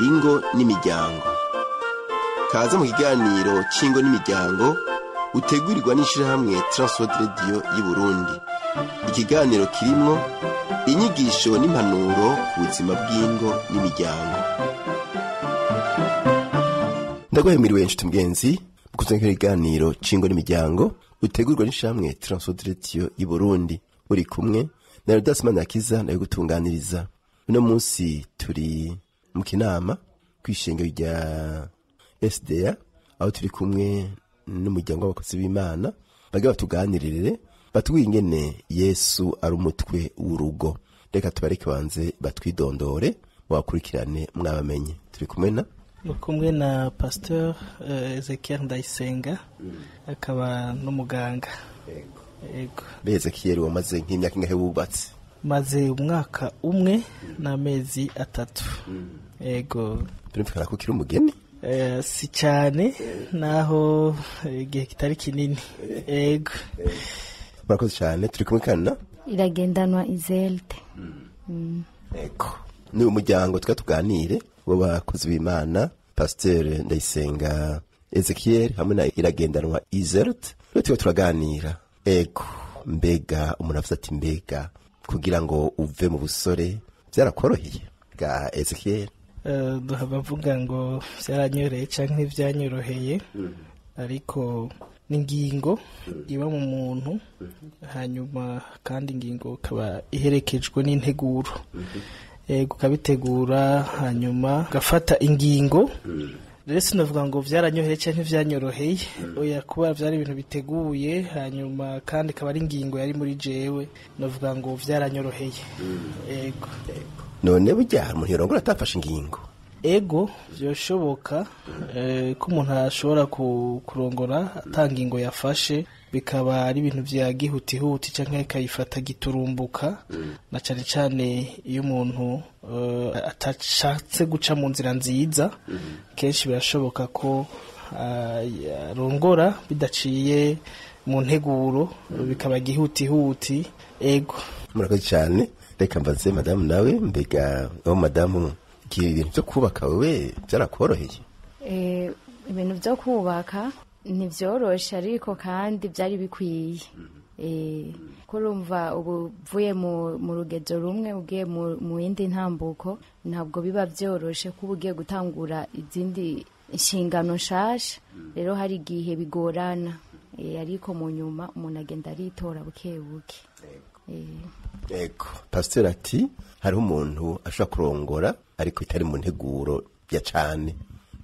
Ingo n'imiryango. Kaze mu kiganiro c'ingo n'imiryango utegurirwa n'ishirahamwe Transworld Radio y'i Burundi. Ikiganiro kirimwo inyigisho n'impanuro ku buzima bw'ingo n'imiryango. Ndaguhemiriwe nshuti mugenzi, mukunze kiganiro c'ingo n'imiryango utegurirwa n'ishirahamwe Transworld Radio y'i Burundi. Uri kumwe na Rudas Manakiza nayo gutunganiriza. Uno munsi turi mu Kinama kw'ishengero rya SDA, aho turi kumwe n'umuryango w'abakozi b'Imana bagira batuganirire, batubwire ingene Yesu ari umutwe w'urugo. Reka tubareke banze batwidondore, bakurikirane mwabamenye. Turi kumwe na kumwe na Pasteur Ezekiel Ndayisenga, akaba n'umuganga. Yego. Be Ezekiel, wamaze nk'imyaka ingahe wubatse? Maze umwaka umwe n'amezi 3. Yego. Birumvikana ko ukiri umugeni? Si cyane, naho igihe kitari kinini. Yego. Murakoze cyane. Turi kumwe kandi na Iragendanwa Izelte. Yego. Ni umuryango twa tuganire w'abakozi b'Imana, Pasteur Ndayisenga Ezekiel hamwe na Iragendanwa Izelte. Rero turaganira. Ego, mbega umuntu avuze ati mbega kugira ngo uve mu busore byarakoroheye ga Ezekiel? Duhava mvuga ngo byaranyoreye canke ntivyanyoroheye, ariko n'ingingo iba mu muntu, hanyuma kandi ingingo ikaba iherekejwe n'integuro. Yego, ukabitegura hanyuma ugafata ingingo. Rero sinavuga ngo vyaranyoheye canke ntivyanyoroheye, oya, kuba vyari ibintu biteguye, hanyuma kandi ikaba ari ingingo yari muri jewe, navuga ngo vyaranyoroheye. Yego. None burya hari umuntu yorongora atafashe ingingo? Ego, vyoshoboka ko umuntu ashobora kurongora ata ngingo yafashe, bikaba ari ibintu vya gihutihuti canke akayifata giturumbuka, na cane cane iyo umuntu atashatse guca mu nzira nziza. Kenshi birashoboka ko arongora bidaciye mu nteguro, bikaba gihutihuti. Ego. Murakoze cyane. Reka mbaze madamu nawe, mbega aho madamu, ibintu byo kubaka wewe byarakoroheye? Ibintu byo kubaka ntibyoroshe, ariko kandi byari bikwiye. Ko urumva ubu uvuye mu rugezo rumwe ugiye mu yindi ntambuko, ntabwo biba byoroshe kuba ugiye gutangura izindi nshingano nshasha. Rero hari igihe bigorana, ariko mu nyuma umuntu agenda aritora buke buke. Ego, pasteur ati hariho umuntu ashobora kurongora ariko itari mu nteguro ya cane.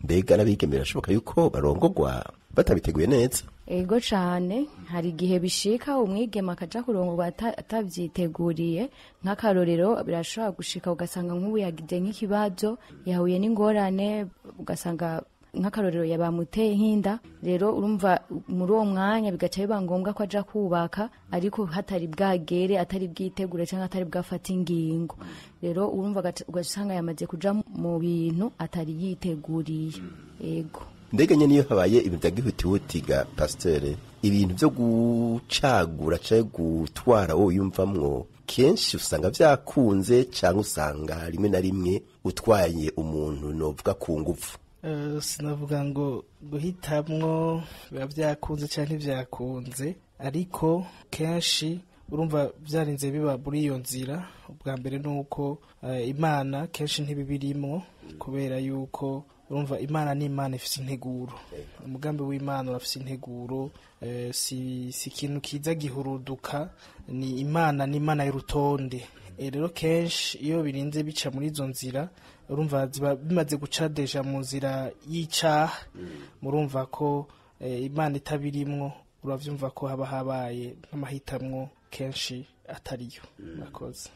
Mbega n'abigeme birashoboka yuko barongorwa batabiteguye neza? Ego cane, hari igihe bishika umwigeme akaja kurongorwa atavyiteguriye. Nk'akarorero, birashobora gushika ugasanga nk'ubu yagize nk'ikibazo, yahuye n'ingorane, ugasanga nk'akarorero yabamuteye nk'inda. Rero urumva muri uwo mwanya bigaca biba ngombwa ko aja kubaka, ariko hatari bwagere, atari bwitegure canke atari bwafata ingingo. Rero urumva ugasanga yamaze kuja mu bintu atari yiteguriye. Ego. Mbega nyene iyo habaye ibintu vya gihutihuti ga pasteur, ibintu vyo gucagura canke gutwara wowe yumvamwo, kenshi usanga vyakunze canke usanga rimwe na rimwe utwaye umuntu novuga ku nguvu? Sinavuga ngo guhitamwo biba vyakunze canke ntivyakunze, ariko kenshi urumva vyarinze biba muri iyo nzira. Ubwa mbere nuko Imana kenshi ntibibirimwo, kubera yuko urumva Imana ni Imana ifise integuro. Umugambi w'Imana urafise integuro, si ikintu kiza gihuruduka, ni Imana, ni Imana y'urutonde. Rero kenshi iyo birinze bica muri izo nzira, urumva ziba bimaze guca deja mu nzira y'icaha, murumva ko Imana itabirimwo, uravyumva ko haba habaye n'amahitamwo kenshi atariyo. Murakoze.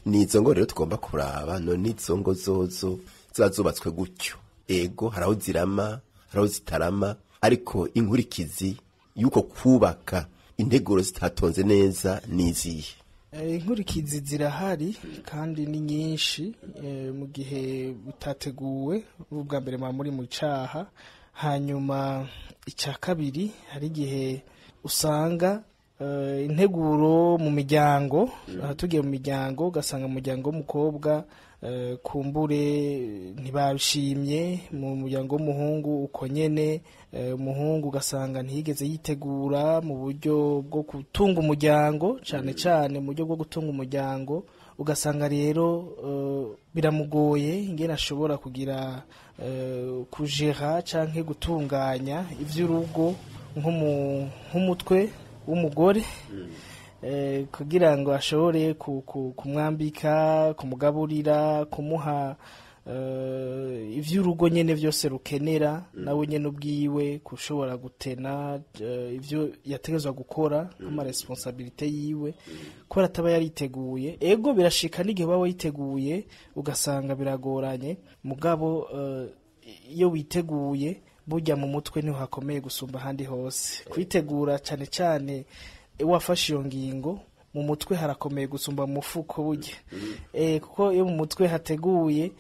Ni izo ngo rero tugomba kuraba. None izo ngo zozo ziba zubatswe gutyo, ego hari aho zirama, hari aho zitarama, ariko inkurikizi y'uko kubaka integuro zitatonze neza nizihe? Inkurikizi zirahari kandi ni nyinshi. Mu gihe bitateguwe, ubwa mbere muba muri mu caha, hanyuma icya kabiri hari igihe usanga Integuro mu miryango, aha tugiye mu miryango, ugasanga mu muryango w'umukobwa kumbure ntibabishimye, mu muryango w'umuhungu uko nyene. Umuhungu ugasanga ntiyigeze yitegura mu buryo bwo gutunga umuryango, cane cane mu buryo bwo gutunga umuryango. Ugasanga rero biramugoye ingene ashobora kugira kujera canke gutunganya ivy'urugo nk'umutwe w'umugore, kugira ngo ashobore kumwambika, kumugaburira, kumuha ivy'urugo nyene vyose rukenera, nawe nyene ubwiwe kushobora gutena ivyo yategerezwa gukora nk'ama responsabilité yiwe, kubera ataba yariteguye. Ego, birashika n'igihe uba witeguye ugasanga biragoranye, mugabo iyo witeguye, burya mu mutwe niho hakomeye gusumba ahandi hose. Kwitegura cane cane wafashe iyo ngingo, mu mutwe harakomeye gusumba mu mufuko burya. Kuko iyo mu mutwe hateguye,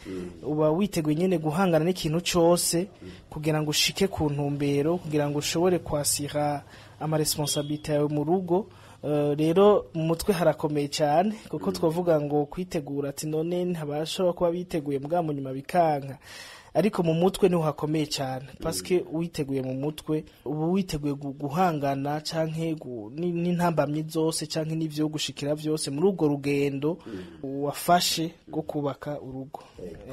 uba witeguye nyene guhangana n'ikintu cose kugira ngo ushike ku ntumbero, kugira ngo ushobore kwasira ama responsabilité yawe mu rugo. Rero mu mutwe harakomeye cyane, kuko twavuga ngo kwitegura, ati none ntabashobora kuba biteguye mbwa mu nyuma bikanka, ariko mu mutwe niho hakomeye cyane, parce witeguye mu mutwe uba witeguye guhangana canke n'intambamyi zose canke n'ivyo gushikira vyose muri urwo rugendo wafashe rwo kubaka urugo.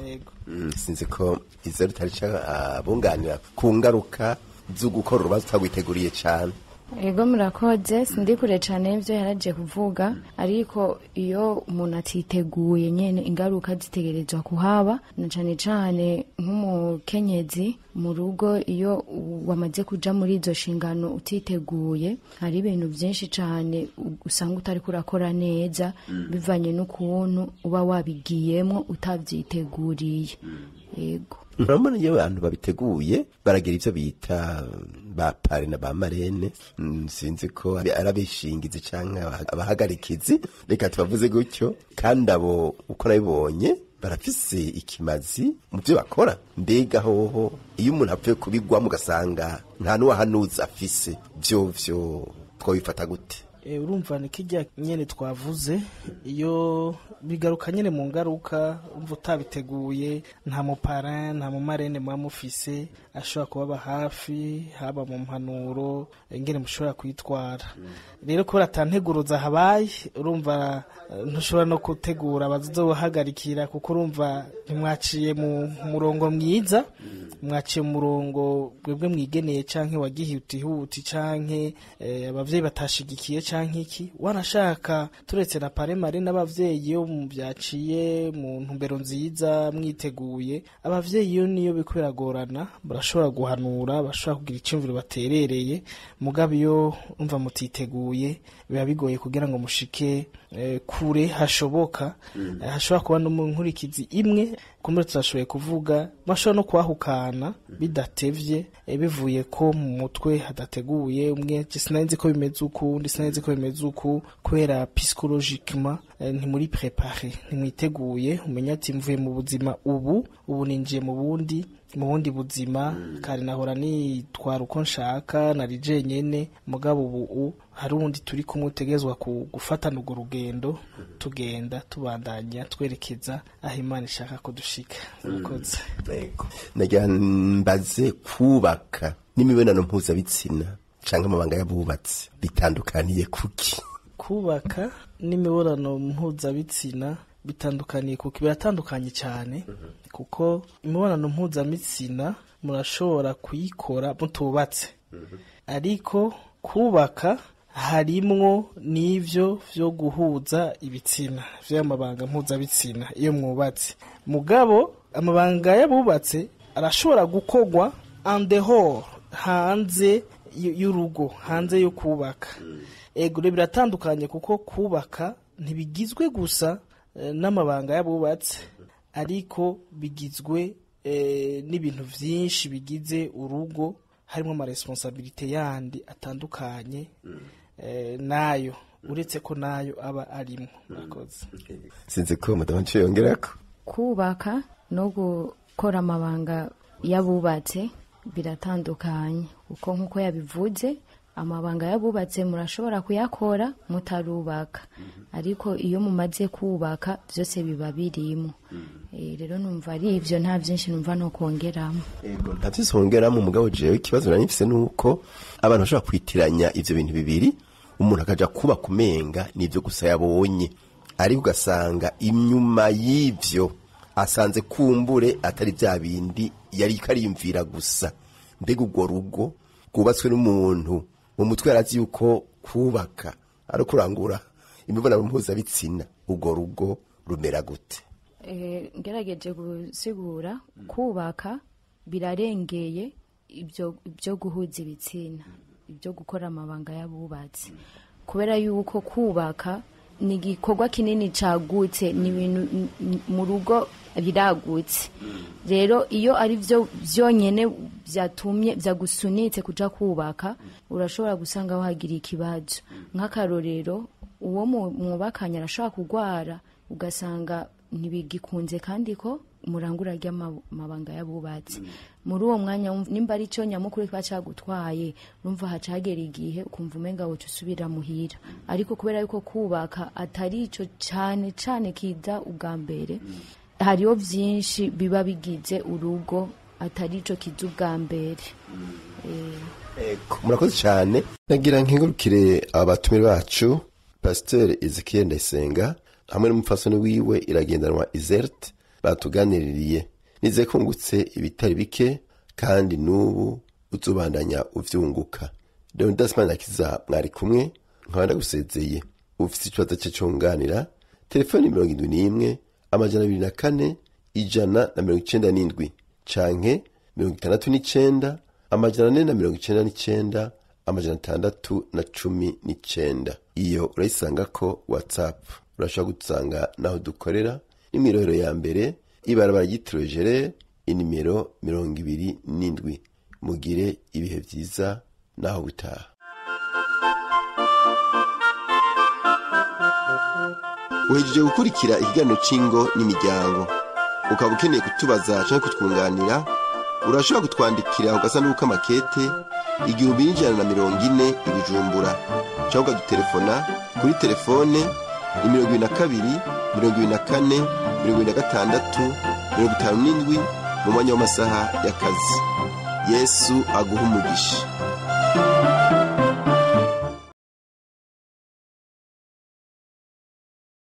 Yego. Sinzi ko izo rutari abunganira ku ngaruka zo gukora urubanza utagwiteguriye cyane. Ego, murakoze. Sindi kure cyane y'ibyo yaragiye kuvuga, ariko iyo umuntu atiteguye nyene, ingaruka zitegerezwa kuhaba, na cane cane nk'umukenyezi mu rugo. Iyo wamaze kuja muri izo nshingano utiteguye, hari ibintu byinshi cyane usanga utariko urakora neza, bivanye n'ukuntu uba wabigiyemwo utavyiteguriye. Yego. Urabona, iyo abantu babiteguye baragira ivyo bita ba parrain na ba marraine. Sinzi ko ari abishingizi canke abahagarikizi, reka tubavuze gutyo. Kandi abo, uko nabibonye, barafise ikimazi mu byo bakora. Mbega hoho iyo umuntu apfuye kubigwamo, ugasanga nta n'uwahanuza afise, vyo twabifata gute? Urumva ni kijya nyene twavuze, iyo bigaruka nyene mu ngaruka. Umva, utabiteguye, nta mu parrain, nta mu marraine muba mufise ashobora kubaba hafi, haba mu mpanuro ingene mushobora kwitwara. Rero kubera ata nteguro zahabaye, urumva ntushobora no gutegura abazobahagarikira, kuko urumva ntimwaciye mu murongo mwiza, mwaciye mu murongo mwebwe mwigeneye canke wagihutihuti canke abavyeyi batashigikiye canke iki. Wanashaka, turetse na parrain marraine n'abavyeyi, iyo byaciye mu ntumbero nziza mwiteguye, abavyeyi iyo niyo biriko biragorana barashobora guhanura, bashobora kugira iciyumviro baterereye. Mugabo iyo umva mutiteguye, biba bigoye kugira ngo mushike kure hashoboka. Hashobora kuba no mu nkurikizi imwe kumbure tutashoboye kuvuga, bashobora no kwahukana bidatevye, bivuye ko mu mutwe hadateguye. Umwe ati sinari nzi ko bimeze uku, undi sinari nzi ko bimeze uku, kubera psychologiquement ntimuri préparé, ntimwiteguye. Umenya ati mvuye mu buzima ubu, ubu ninjiye mu bundi buzima. Kare nahora nitwara uko nshaka, nari jenyene, mugabo ubu hari uwundi turi kumwe, utegerezwa gufatana urwo rugendo, tugenda tubandanya twerekeza aho Imana ishaka ko dushika. Murakoze. Yego. Nagira mbaze, kubaka n'imibonano mpuzabitsina canke amabanga y'abubatsi bitandukaniye kuki? Kubaka n'imibonano mpuzabitsina bitandukaniye kuko biratandukanye cyane, kuko imibonano mpuzabitsina murashobora kuyikora mutubatse, ariko kubaka harimwo n'ivyo vyo guhuza ibitsina vy'amabanga mpuzabitsina iyo mwubatse. Mugabo amabanga y'abubatse arashobora gukorwa en dehors, hanze y'urugo, hanze yo kubaka. Ego, rero biratandukanye, kuko kubaka ntibigizwe gusa n'amabanga y'abubatse, ariko bigizwe n'ibintu vyinshi bigize urugo, harimo ama responsabilité yandi atandukanye nayo, uretse ko nayo aba arimo. Murakoze. Sinzi ko madamu nco yongerako. Kubaka no gukora amabanga y'abubatse biratandukanye, kuko nk'uko yabivuze, Amabanga y'abubatse murashobora kuyakora mutarubaka, ariko iyo mumaze kubaka byose biba birimo. Rero numva ari ivyo, nta vyinshi numva no kongeramo. Ego, nta vyinshi wongeramo. Mugabo jewe ikibazo nari mfise nuko abantu bashobora kwitiranya ivyo bintu bibiri, umuntu akaja kubaka umenga nivyo gusa yabonye, ariko ugasanga inyuma y'ivyo asanze kumbure atari vya bindi yari kariyumvira gusa. Mbega urwo rugo rwubatswe n'umuntu mu mutwe yarazi yuko kubaka ari kurangura imibonano mpuzabitsina, urwo rugo rumera gute? Ngerageje gusigura, kubaka birarengeye ibyo guhuza ibitsina, ibyo gukora amabanga y'abubatsi, kubera yuko kubaka ni igikorwa kinini cagutse, ni ibintu mu rugo biragutse. Rero iyo ari byo byonyene byatumye byagusunitse kuja kubaka, urashobora gusanga wahagira ikibazo. Nk'akarorero, uwo mwubakanye arashobora kugwara, ugasanga ntibigikunze kandi ko murangura ry'amabanga y'abubatsi. Muri uwo mwanya nimba ari cyo nyamukuru kiba cagutwaye, urumva hacagera igihe ukumva umenga woca usubira muhira. Ariko kubera yuko kubaka atari ico cane cane kiza ubwa mbere, hariho vyinshi biba bigize urugo atari ico kiza ubwa mbere. Ego, murakoze cyane. Nagira nkengurukire abatumire bacu, Pasiteri Ezekiel Ndayisenga hamwe n'umupfasoni wiwe Iragendanwa Izerte, batuganiririye. Nizeye ko wungutse ibitari bike, kandi n'ubu uzubandanya uvyunguka. Leonidas Manirakiza mwari kumwe, nkaba ndagusezeye. Ufise ikibazo cye cunganira, telefoni 71 204 197 canke 69 499 619. Iyo urayisanga ko WhatsApp. Urashobora gusanga naho dukorera ni mw'irohero ya mbere, ibarabara ryitiriwe Jere, inimero 27. Mugire ibihe vyiza naho butaha. Uhejeje gukurikira ikiganiro c'ingo n'imiryango. Ukaba ukeneye kutubaza canke kutwunganira, urashobora kutwandikira ku gasanduku k'amakete 1140 i Bujumbura, canke ukadutelefona kuri telefone ni 22 24 26 57 mu mwanya w'amasaha y'akazi. Yesu aguha umugisha.